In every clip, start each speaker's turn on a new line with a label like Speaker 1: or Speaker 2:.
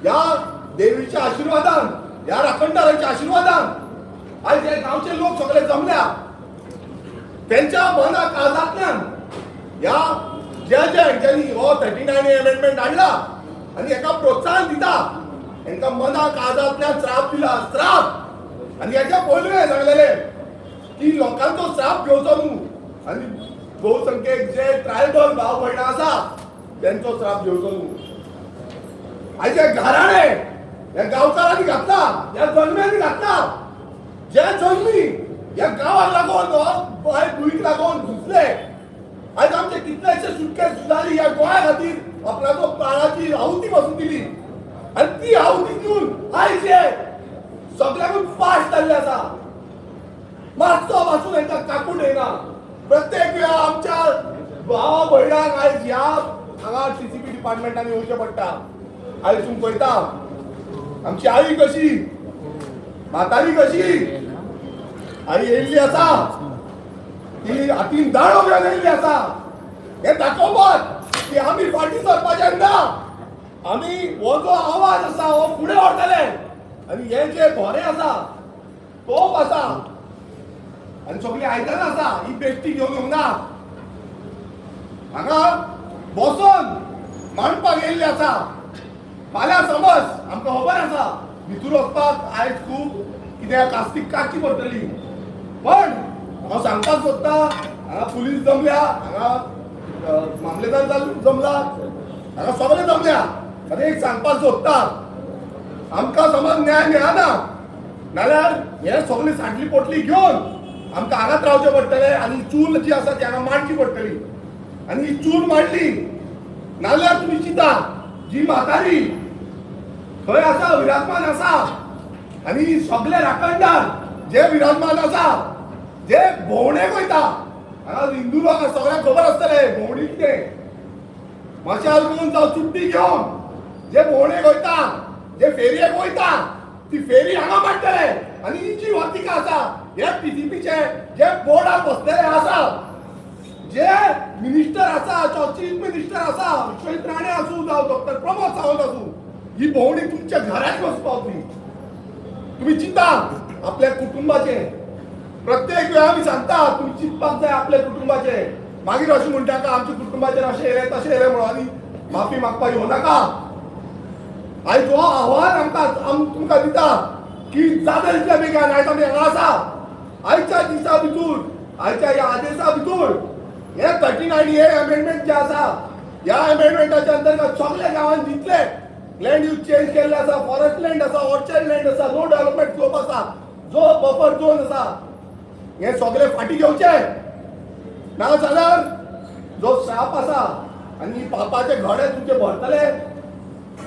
Speaker 1: ह्या देवीच्या आशिर्वादान, ह्या राखणदारांच्या आशिर्वादान आयज हे गांवचे लोक सगळे जमल्या. त्यांच्या मना काळजांतल्यान ह्या जे जे हेंच्यांनी हो 39 अमेंडमेंट हाडला आनी हेका प्रोत्साहन दिता, हेंकां मना काळजांतल्यान श्राप दिला, श्राप. आनी हेच्या पयलू हें सांगलेलें की लोकांचो श्राप घेवचो न्हू आनी बहुसंख्यक जे ट्रायबल भाव भयणां आसा तेंचो श्राप घेवचो न्हू. आयज हे घराणे ह्या गांवकारांनी घातला, ह्या जल्म्यांनी घातला, जे जल्मी ह्या गांवाक लागून, गोंय भुंयक लागून घुसले. आयज आमचे कितलेशे सुटके झुजारी ह्या गोंया खातीर आपणाचो प्राणाची आहुती पासून दिली आनी ती आहुती दिवन आयज हे सगळ्याकून फास्ट जाल्ले आसा. मातसो पासून हेंकां काकूट येना. प्रत्येक वेळा आमच्या भावा भयणांक आयज ह्या हांगा टीसीपी डिपार्टमेंटान येवचें पडटा. आयज तुमी पळयता आमची आई कशी, म्हातारी कशी आई येयल्ली आसा, ती हातीन दांडो घेवन येयल्ली आसा. हें दाखोवपाक की आमी फाटीं सरपाचे ना, आमी हो जो आवाज आसा हो फुडें व्हरतले. आनी हे जे भोरे आसा, तोप आसा आनी सगळीं आयदनां आसा, ही बेश्टी घेवन येवंक ना. हांगा बसोन मांडपाक येयल्ली आसा. फाल्यां समज आमकां खबर आसा भितूर वचपाक आयज खूब कितें कास्तीक काडची पडटली, पण हांव सांगपाक सोदता, हांगा पुलीस जमल्या, हांगा मामलेदार जमला, हांगा सगळे जमल्या. आतां एक सांगपाक सोदता, आमकां समज न्याय मेळना नाल्यार हे सगळी सांडली पोटली घेवन आमकां हांगाच रावचें पडटलें आनी चूल जी आसा ती हांगा मांडची पडटली. आनी ही चूल मांडली नाल्यार तुमी चिंता, जी म्हातारी खंय आसा, विराजमान आसा आनी सगळे राखणदार जे विराजमान आसा, जे भोंवडेक वयता. हांगा हिंदू लोकांक सगळ्यांक खबर आसतलें भोंवडी कितें. मशाल घेवन जावं चुट्टी घेवन जे भोंवडेक वयता, जे फेरयेक वयता, ती फेरी हांगा मांडटले. आनी ही जी वातिका आसा, हे टीसीपीचे जे बोर्डार बसलेले आसा, जे मिनिस्टर आसा, चीफ मिनिस्टर आसा, विश्वजीत राणे आसूं जावं डॉक्टर प्रमोद सावंत आसूं, ही भोंवडी तुमच्या घरात बसून पावतली. तुम्ही चिंता आपल्या कुटुंबाचे. प्रत्येक वेळा आमी सांगता, तुमी चिंतपाक जाय आपल्या कुटुंबाचे. मागीर अशें म्हणटा का आमच्या कुटुंबाचेर अशें येयलें, तशें येयलें म्हणून आनी माफी मागपाक येवं नाका. आयज हो आव्हान आमकां तुमकां दिता की जाता तितल्या बेगीन, आयज आमी हांगा आसा, आयच्या दिसा भितूर, आयच्या ह्या आदेशा भितूर हे 39 ए अमेंडमेंट जे आसा, ह्या अमेंडमेंटाच्या अंतर्गत सगल्या गांवांत जितले लँड यूज चेंज केल्ले आसा, फॉरेस्ट लँड आसा, ऑर्चर्ड लँड आसा, नो डेव्हलपमेंट स्लोप आसा, जो बफर झोन आसा, हे सगळे फाटी घेवचे. ना जाल्यार जो श्राप आसा आनी पापाचे घडे तुमचे भरतले.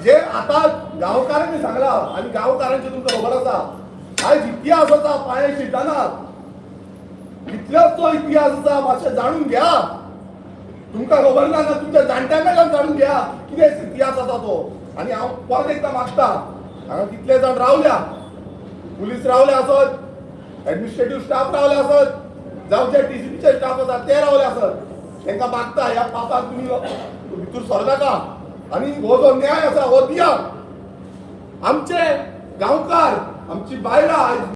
Speaker 1: जे आता गांवकारांनी सांगला आनी गांवकारांचे तुमकां खबर आसा, आयज इतिहास आसा पांये शिरताना कितलोच तो इतिहास आसा, मातशें जाणून घ्या. तुमकां खबर ना, ना तुमच्या जाणट्यां कडल्यान जाणून घ्या कितें इतिहास आसा तो. आनी हांव परत एकदां मागता, हांगा कितले जाण रावल्या, पुलीस रावले आसत, एडमिनिस्ट्रेटीव स्टाफ रावले आसत, जावं जे टीसीपीचे स्टाफ आसा ते रावले आसत, तांकां मागता, ह्या पापाक तुमी भितर सरनाका आनी हो जो न्याय आसा हो दिया. आमचे गांवकार, आमची बायलां आयज